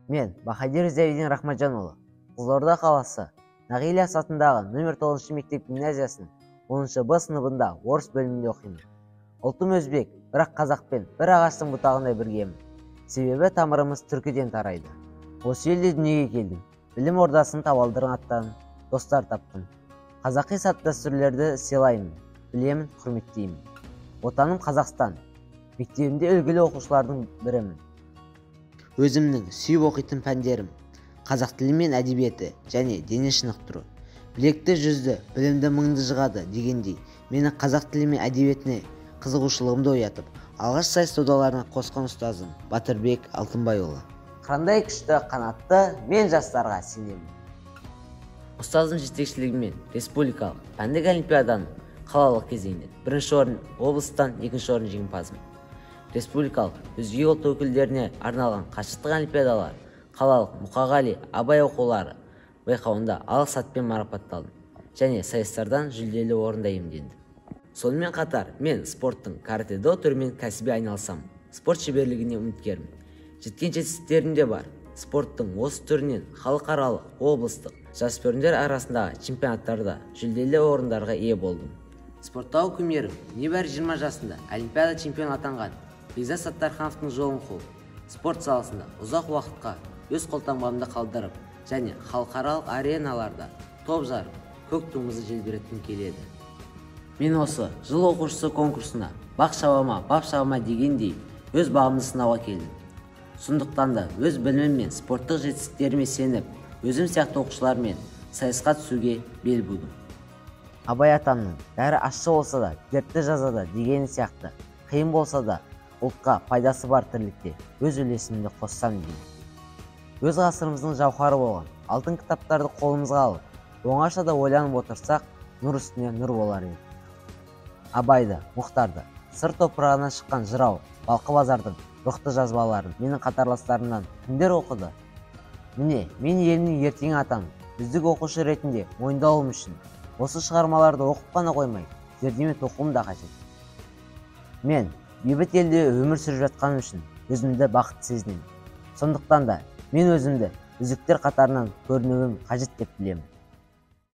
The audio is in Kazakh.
Мен Бахадир Зиявидин Рахматжанұлы, Қызылорда қаласы Нағиля атындағы нөмір 9 мектеп гимназиясының 10 Б сыныбында орыс бөлімінде оқимын. Ұлтым өзбек, бірақ қазақпен бір ағаштың бұтағындай біргемін. Себебі тамырымыз түркіден тарайды. Осы елде дүниеге келдім. Білім ордасының табалдырығын аттадым, достар таптым. Қазақи салт-дәстүрлерді сыйлаймын, білемін, құрметтеймін. Отаным Қазақстан. Мектебімде үлгілі оқушылардың бірімін. Өзімнің сүйіп оқитын пәндерім қазақ тілі мен әдебиеті және дене шынықтыру. Білекті жүзді, білімді мыңды жығады дегендей, мені қазақ тілі мен әдебиетіне қызығушылығымды оятып, алғаш сайыс додаларына қосқан ұстазым Батырбек Алтынбайұлы. Қандай күшті қанатты мен жастарға сенемін. Ұстазым жетекшілігімен республикалық пәндік олимпиаданың қалалық кезеңінде бірінші орын, облыстан екінші орын жеңімпазымын. Республикалық өзге ұлт өкілдеріне арналған қашықтық олимпиадалар, қалалық Мұқағали Абай оқулары байқауында алғыс хатпен марапатталдым және сайыстардан жүлделі орында иемдендім. Сонымен қатар мен спорттың каратэ-до түрімен кәсіби айналысамын. Спорт шеберлігіне үміткермін. Жеткен жетістіктерім де бар. Спорттың осы түрінен халықаралық, облыстық жасөспірімдер арасындағы чемпионаттарда жүлделі орындарға ие болдым. Спорттағы кумирім небәрі 20 жасында олимпиада чемпионы атанған Бекзат Саттархановтың жолын қуып, спорт саласында ұзақ уақытқа өз қолтаңбамды қалдырып және халықаралық ареналарда топ жарып, көк туымызды желбіреткім келеді. Мен осы жыл оқушысы конкурсына бақ шабама, бап шабама дегендей өз бағымды сынауға келдім. Сондықтан да өз білімім мен спорттық жетістіктеріме сеніп, өзім сияқты оқушылармен сайысқа түсуге бел будым. Абай атамның бәрі ащы болса да, дертті жазады дегені сияқты, қиын болса да, ұлтқа пайдасы бар тірлікте өз үлесімді қоссам деймін. Өз ғасырымыздың жауһары болған алтын кітаптарды қолымызға алып, оңашада ойланып отырсақ, нұр үстіне нұр болар еді. Абайды, Мұхтарды, Сыр топырағынан шыққан жырау Балқыбазардың рухты жазбаларын менің қатарластарымнан кімдер оқыды? Міне, мен елімнің ертеңі атанып, үздік оқушы ретінде мойындалуым үшін осы шығармаларды оқып қана қоймай, зердеме тоқуым да қажет. Мен бейбіт елде өмір сүріп жатқаным үшін өзімді бақытты сезінемін. Сондықтан да мен өзімді үздіктер қатарынан көрінуім қажет деп білемін.